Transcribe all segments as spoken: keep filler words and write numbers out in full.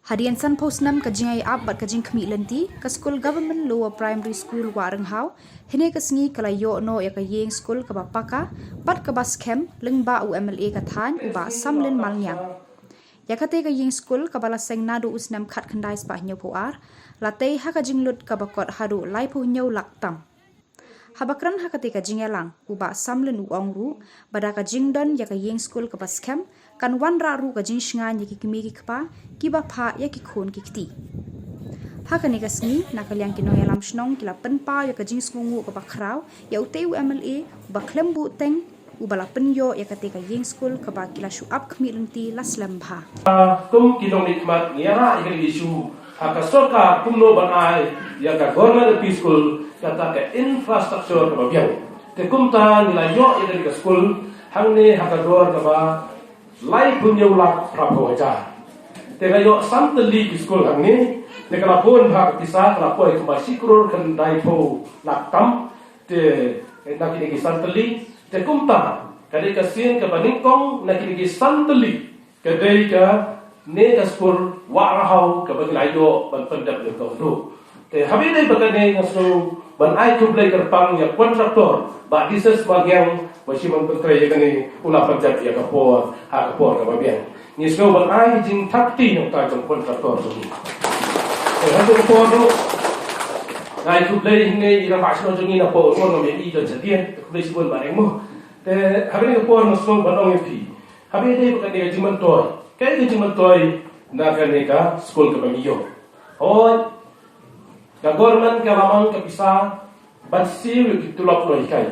Hadien sanphew snem ka jingïaid ap bad ka jingkhmih lynti, ka skul Government Lower Primary School Wah Rynghau hynne ka sngi ka la ïoh noh ïa ka ïing skul kaba paka bad kaba skhem lyngba u M L A ka thaiñ u Bah Samlin Malngiang. Ïa kata ka ïing skul kaba la seng naduh u snem khatkhyndai spah hynñiewphew ar la tei ha ka jinglut kaba kot haduh laiphew hynñiew lak tam. Haba kren ha kata ka jingïalang, u Bah Samlin u ong ruh ba da ka jingdon ïa ka ïing skul kaba skhem kan wanrah ruh ka jingshngaiñ ïa ki kmie ki kpa kiba phah ïa ki khun ki kti. Ha kane ka sngi, na ka liang ki nongïalam shnong ki la pynpaw ïa ka jingsngewnguh kaba khraw ïa utei u M L A uba khlem buhteng uba la pynïoh ïa kata ka ïing skul kaba ki la shu ap khmih lynti la slem bha. Kum ki nongmihkhmat ngi ïarah ïa kane ka issue ha ka sorkar kumno ban ai ïa ka Government L P School kata ka infrastructure kaba biang. Te kumta ngi la ïoh ïa kane ka skul hangne ha ka dor kaba laiphew hynñiew lak phraphew hajar. Te nga ïoh san tylli ki skul hangne, te ka la bun bha ka pisa, ka la poi kumba shi klur khyndaiphew lak tam. Te na kine ki san tylli, te kumta ka dei ka sien kaba nyngkong na kine ki san tylli, ka dei kane ka skul Wah Rynghau kaba ngi la ïoh ban pyndep nyngkong ruh. Te haba ïadei bad kane nga sngew ban ai khublei kyrpang ïa kontraktor Bah Dises Malngiang ba shim ban pyntrei ïa kane, u la pyndep ïa ka por ha ka por kaba biang. Ngi sngew ban ai ka jingthap kti na ka bynta jong kontraktor jong ngi. Te ha kane ka por ruh nga ai khublei hangne ïa i rangbah shnong jong ngi na Pawrmawr, ngam ïohi jong shadien, khublei shibun Bah Reng mo. Te ha kane ka por nga sngew ban ong ïa phi, haba ïadei bad kane ka jingmyntoi, kaei ka jingmyntoi na kane ka skul kaba ngi ïoh? Hooid, ka government ka la mang ka pisa ban siew ïa ki tulop nonghikai.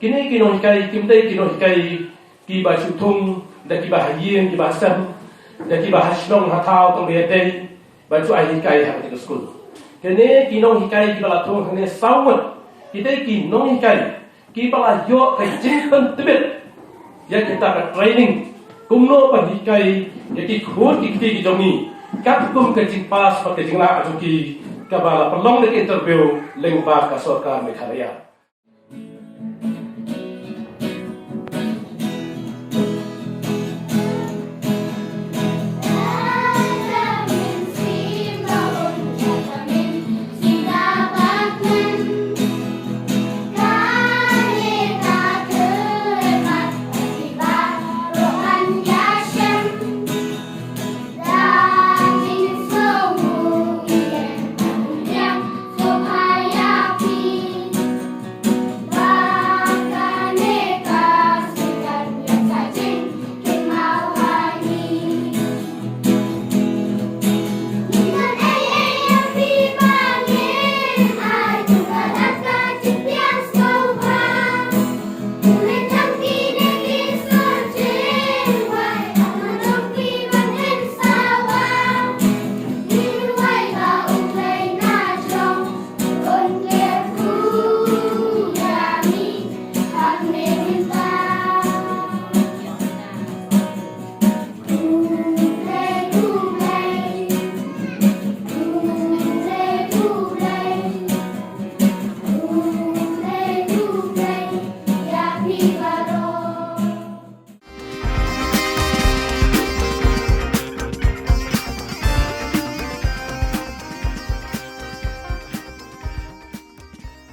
Kine ki nonghikai kim dei ki nonghikai kiba shu thung da kiba ha ïing kiba ha sem, da kiba ha shnong ha thaw tang ba ïadei ban shu ai hikai ha kane ka skul. Kine ki nonghikai kiba la thung hangne saw ngut ki dei ki nonghikai kiba la ïoh ka jingpyntbit ïa kita ka training kumno ban hikai ïa ki khun ki kti ki jong ngi katkum ka jingpass bad ka jinglah jong ki kaba la pynlong da ka interview lyngba ka sorkar Meghalaya.